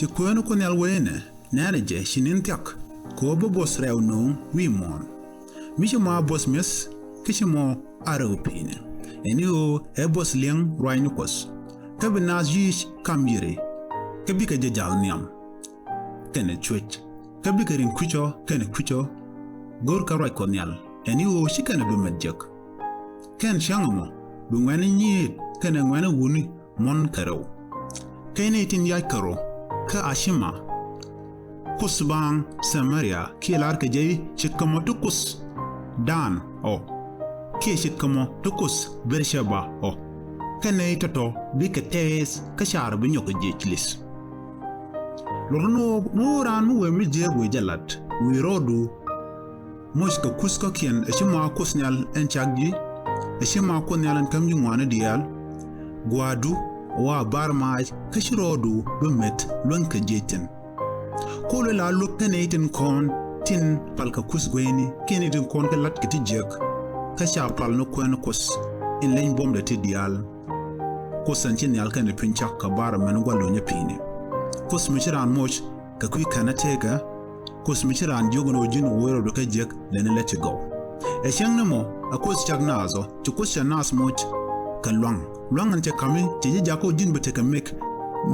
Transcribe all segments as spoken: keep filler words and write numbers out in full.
Ci Kuäär ni Kuoth Nhial wee inɛ, nɛɛrɛ jɛ ci ni̱n thia̱k, kɛ ɣöö bä buɔth rɛw nööŋ wi̱i̱ muɔ̱ɔ̱n. Mi ci mɔ a buɔth mi̱eth, kä ci mɔ a rɛw pi̱i̱ni. Ɛn i̱ ɣöö ɛ buɔth li̱eŋ ruaacni Kuɔth. Kä bi naath yic kam yi̱ri, kä bikɛ jɛ ja̱l nhiam kɛnɛ cuec, kä bikɛ ri̱ŋ kui̱cɔ kɛnɛ kui̱cɔ go̱r kä ruac Kuɔth Nhial, ɛn i̱ ɣöö /ci kɛn ɛ bi met jek. Kɛn cäŋ ɛmɔ bi ŋuɛ̈tni nyiëëth kɛnɛ ŋuɛ̈tni wutni muɔ̱n kɛ rɛw. Kä nɛy tin yac kɛ rɔ kä Acima, kuoth baaŋ Samaria, kiɛ la̱r kɛ jɛ i̱ ce̱tkɛ mɔ ti kuoth Dan ɔ, kiɛ ce̱tkɛ mɔ ti kuoth Ber-cɛ-ba ɔ. Kä nɛy tɔ̱tɔ̱ bikɛ tɛɛth, kä car bi nyɔk kɛ jiɛc li̱th. Luɔt ni ɣöö raan mi wëë mi jiääk wëë jɛ lat wi̱i̱ rɔɔdu. Moc kɛ kuth kɔ̱kiɛn, ɛ ci ma Kuoth Nhial ɛn cak ji̱, ɛ ci ma Kuoth Nhial ɛn käm ji̱ ŋɔaani diaal. Gua̱a̱du ɛ wa bar maac, kä ci rɔɔdu bi met luäŋ kɛ jiɛc thi̱n. Kol ɛ la luäk kä nɛy tin kɔn tin pal kɛ kuth gueyni, kiɛ nɛy tin kɔn kɛ lat kɛ ti jiäk, kä ca pal ni kuɛn Kuoth in leny buɔ̱mdɛ ti diaal. Kuoth ɛn ci nhial kɛnɛ piny cak kɛ bar mɛn gua̱l lunyä pi̱i̱ni. Kuoth mi ci raan moc kɛ kui̱ kɛnɛ tëëkɛ. Kuoth mi ci raan jiök ɛn ɣöö ji̱n wee rɔɔdu kä jiäk, lɛni lät ti gɔw. Ɛ cäŋ ni mɔ ɛ Kuoth cak naath ɔ, ci Kuoth cɛ naath moc kɛ lua̱ŋ. Lua̱ŋ ɛn cɛ ka̱mi cɛ ji̱ jakä ɣöö ji̱n bi tekɛ mɛk.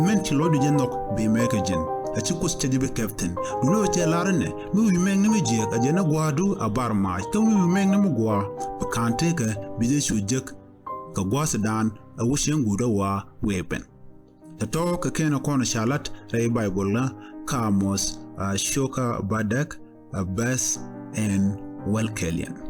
Min ci lɔcdu jɛ nhɔk bi mɛk kɛ ji̱n. Ɛ ci Kuoth cɛ ji̱ bi kɛp thi̱n. Duundɛ ɣöö cɛ lar inɛ, mi wi̱i̱ mɛkni mi jiääk ɛ jɛn ɛ gua̱a̱du a bar maac, kä mi wi̱i̱ mɛkni mi gua̱a̱ bi ka̱n tëëkɛ bi jɛ cu jiäk kɛ gua̱a̱thdan ɛ wä cieŋ guut ɛ wa wëë pɛn. Tɔ̱tɔ̱ kɛ kɛn ɛ kɔn ɛ ca lat rɛy Baibol kä Amos, a, cio̱kä bädäk, a, bɛth ɛn wäl kɛɛliɛn.